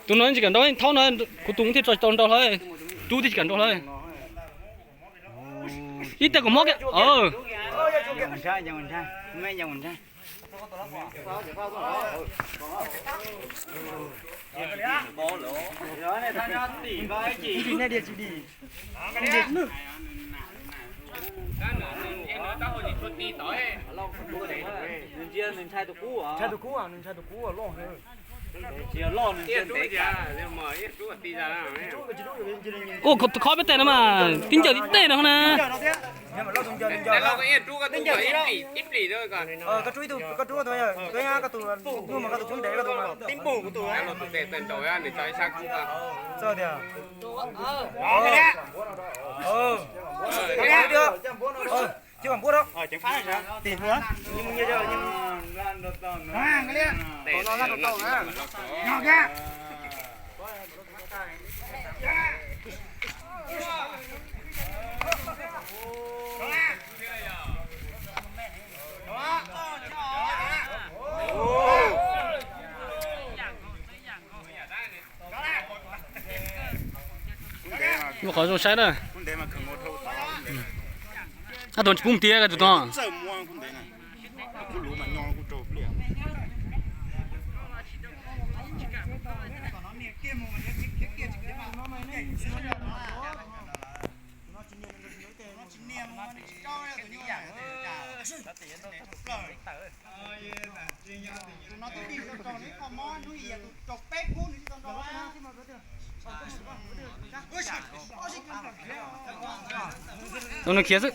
Tus no tsis kam nrau, thaub no kuv tus thiaj tso tau nrau hlo, rub thiaj tsis kam nrau hlo. Ib teg kuv mob kiag. Ua khob peb teg no mas tib ncaws tib teg no na. Muaj qhov zoo saib na. Ab, tus tsis pub tiag tus no. Tus no khiav xwb.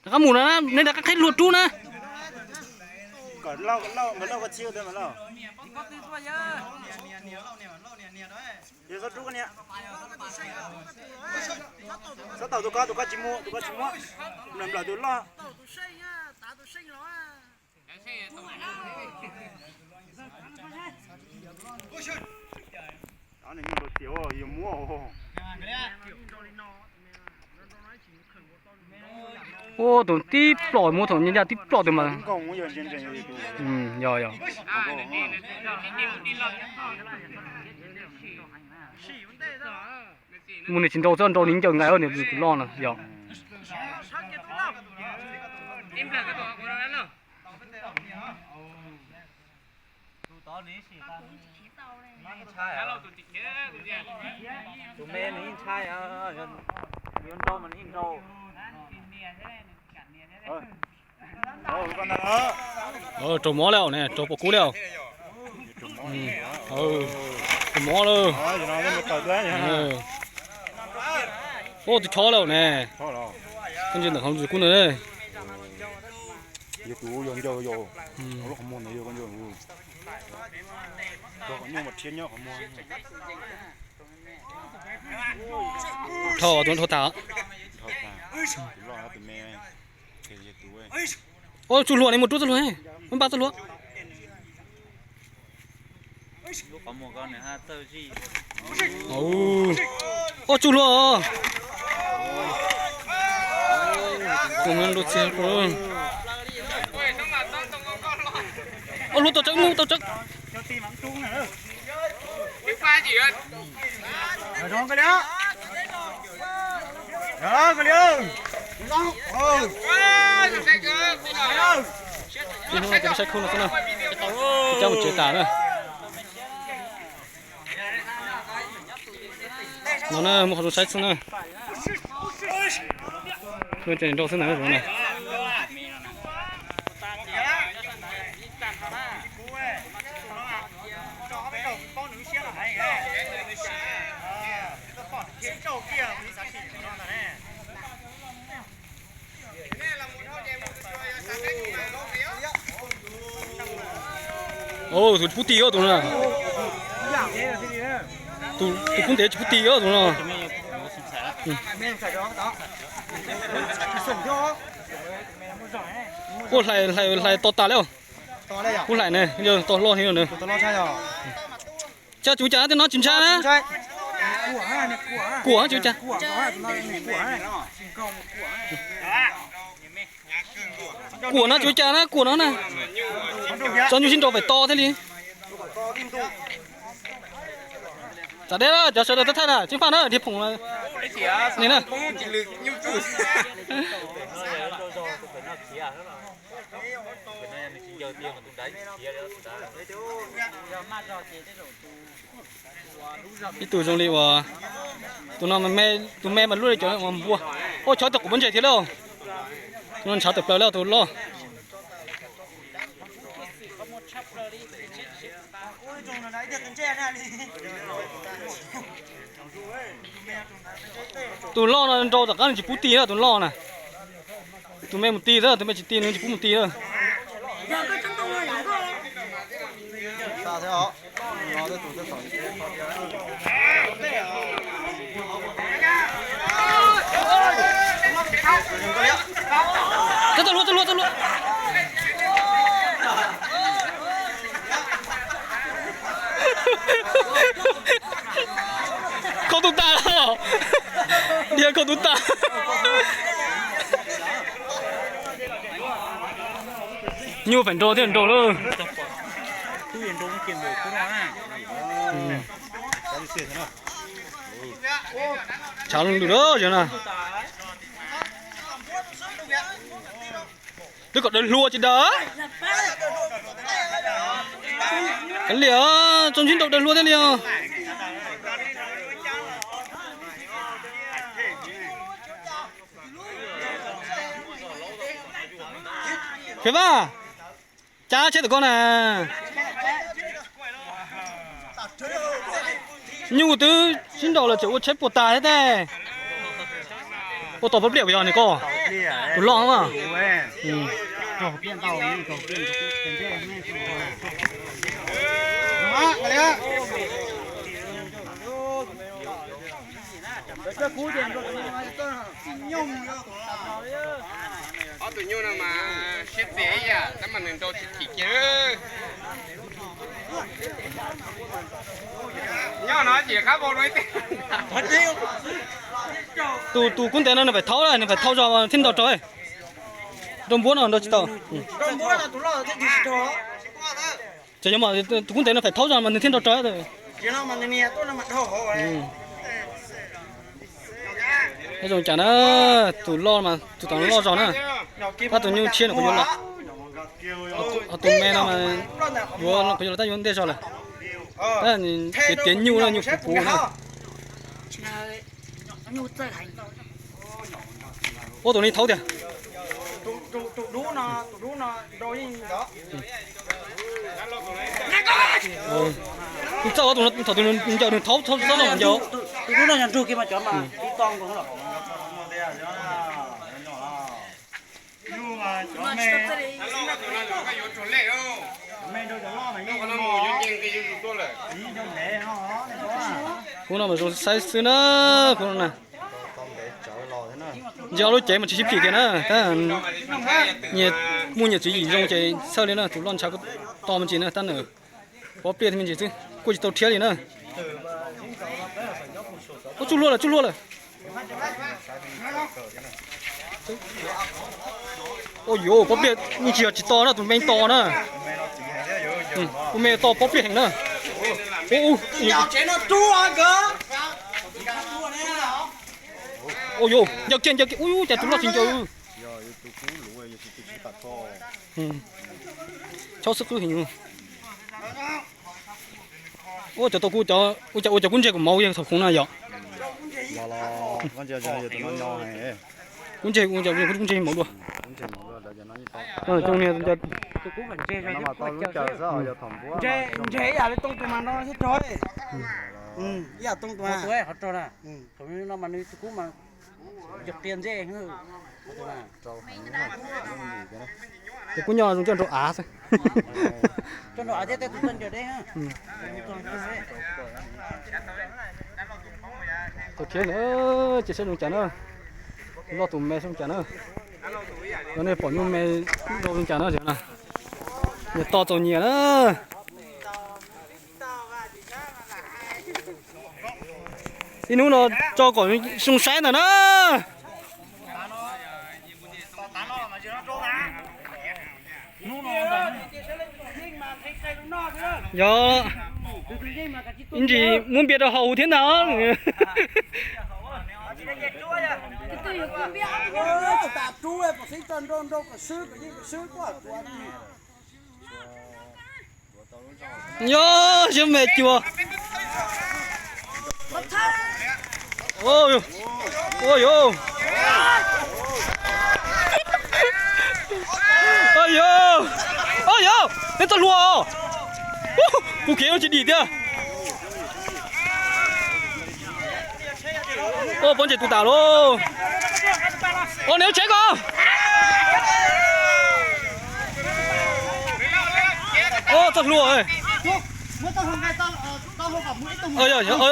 Rov qab mus no, nej rov qab qhib luag rub na. Txhob taum tus ko, tus ko tsis mus, tus ko tsis muab. Nplawm nplawm tus loj. Nws nyob rau tias yuav muab. Ua tus tib plom, muab tus nyaj tib plom tus mas. Yog, yog. Mus nws tsis nrau, txhob nrau nws ncaws nqaim, nws tus loj no yog. Tus me nws yeej ntshai, yuav nrau mas nws yeej nrau. Raug mob lawm ne, raug pom kub lawm. Raug mob lawm. Ua tus chob lawm ne. Koj ntsia ntawm qhov ntsis kub ntawd. Yog tus yog ncaws yog, lub qhov muag ntawd yog koj ncaws. Rau qhov nyuj mas rhiab nyob qhov muag. Dhau, tus no dhau tas. Ua txuj hlua ne, mus rub txuj hlua, mus npaj txuj hlua. Ua txuj hlua. Ua hlua tau tsawv, mus tau tsawv. Saib khub no xwb na, coj mus tsev tas na. No na, muaj qhov zoo saib xwb na. Nrau xwb na, zoo na. Tus tsis pub ti os tus no. Tus pub ntev tsis pub ti os tus no. Ua hlais, hlais to tas lawm. Kuv hlais ne, yog to loj thiab na. Tsis ua cas, tej no tsis ntshai na. Kuam tsis ua cas. Kuam no tsis ua cas na, kuam no na. Tso nyuj sib nraus pem tos thiaj li. Txawm deb cov sawv daws tau thaij na, Tseeb Faj na, Dhia Phoom ni na. Ib tug zoo li uas tus no, tus me mas luaj li cov uas npua. Ua chov tawm qub pob ntseg thiab lauj. Tus no ntshav tawm plaws lauj tus loj. Tus loj no nrau tom qab nws tsis pub ti na tus loj na. Tus me mus ti xwb, tus me tsis ti nws tsis pub mus ti na. Txhob luag, txhob luag, txhob luag. Khaub tub tag, Dhia khaub tub tag. Nyuj feem nrau thiab nrau lawm. Tshav lwm lawm na. Twb kom daws hlua tsis daws. Kav liam, tso ntsib nrau daws hlua thiab li os. Fej Vaj, cab tsheb tom koj na. Nyuj twb sib nraus lawm tseem ua tsheb puas tas thiab teb. Ua tau pob pliaj puas yog ni koj? Tus loj. Ob tug nyuj no mas siab txias ib yam tab mas nws nrau tsis chim kiag. Nyob no ces qab vau dua ib teg. Tus, tus kub ntev no nws pais thaub, nws pais thaub zog thiab nrau raug. Nrau npuab no nrau tsis tau. Ces yog mas tus kub ntev no pais thaub zog mas nws thiaj nrau raug. Zoo cas na, tus loj mas tus tom loj zog na. Tab tus nyuj tshiab no kuv yuav los, ho tus me no mas yuav kuv yuav los tab yuav ntej zog lawm. Tab tiav tiav nyuj na, nyuj puv puv na. Ua tus ni thaub tiag. Txawj tus thaum tus ncaws nws thaub txhob zoo ncaws. Khub no mas zoo saib xwb na, khub no na. Ntsia lub cev mas tsis sib phim kiag na, tab nyias muaj nyias tswv yim zoo ces txhawj li na, tus loj ntshav kuj to me ntsis na, tab nws pob pliaj me ntsis xwb kuj tsis tau rhiab li na. Ua tsuj hlua lawm, tsuj hlua lawm. Ua yuav pob pliaj yeej tsis yog tsis to na, tus me to na. Tus me to pob pliaj heev na. Ua yuav ncaws kiag, ncaws kiag, ua cas tus loj tsis ncaws. Chob xwb qwb heev. Ua cov tau kuv, ua cas ua cov kub ntseg kuv mauv yog thaum khoom na yom. Kub ntseg, ua cas kub ntseg mauv dua. Coob niag. Ntseg ib yam li tooj tus mas no thiab rog. Ib yam tooj tus mas qhov rog na. Thaum no mas nws tus kub mas yog qias ntsej. Tus kub nyob zoo coj nrau av xwb. Tau thiab na, ces saib zoo cas na. Loj tus me zoo cas na. Yog nej pom nyuj me zoo cas na, nyias to txaus nyias na. Tib hnub no tso kom zoo saib ntawm na. Yog, ib ntsis muab npias rau haus thiab ntag. Yog, xyov me cuag. Ua yog, ua yog, nej txoj hlua os. Kuv kev no tsis dim tiag. Ua pov ntses tus tas lauj. Ua nws tsheb ko. Ua txoj hlua.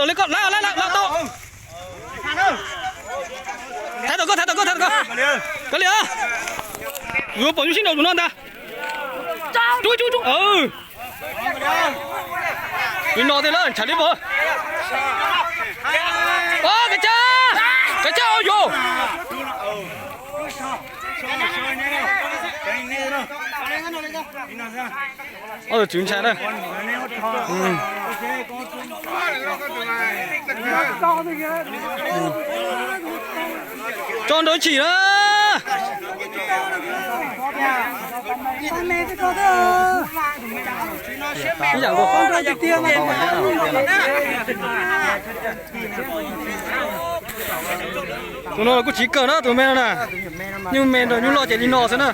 Li ko, la la la la tau. Thaiv tau koj, thaiv tau koj, thaiv tau koj. Kav liam. Yuav pom nyuj sib nraus tus no ntag. Rub, rub, rub. Li no thiaj li ntshav li pom. Kav tsij, kav tsij, ua yog. Ob tug tswv ntshai na. Tso nrov chim na. Tus no kuj tsis kawg na tus me no na. Nyuj me nrog nyuj loj ces li no xwb na.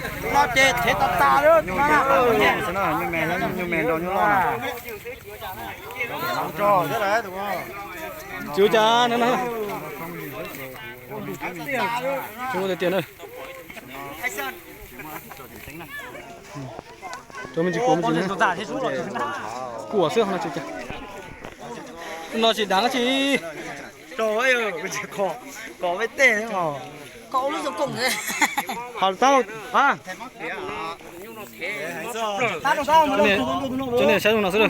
Tsis ua cas no na. Tiag tiag na. Rau me ntsis kuv me ntsis kuam xwb no tsis cas. No tsis dav tsi. Cov niag saib zoo no xwb.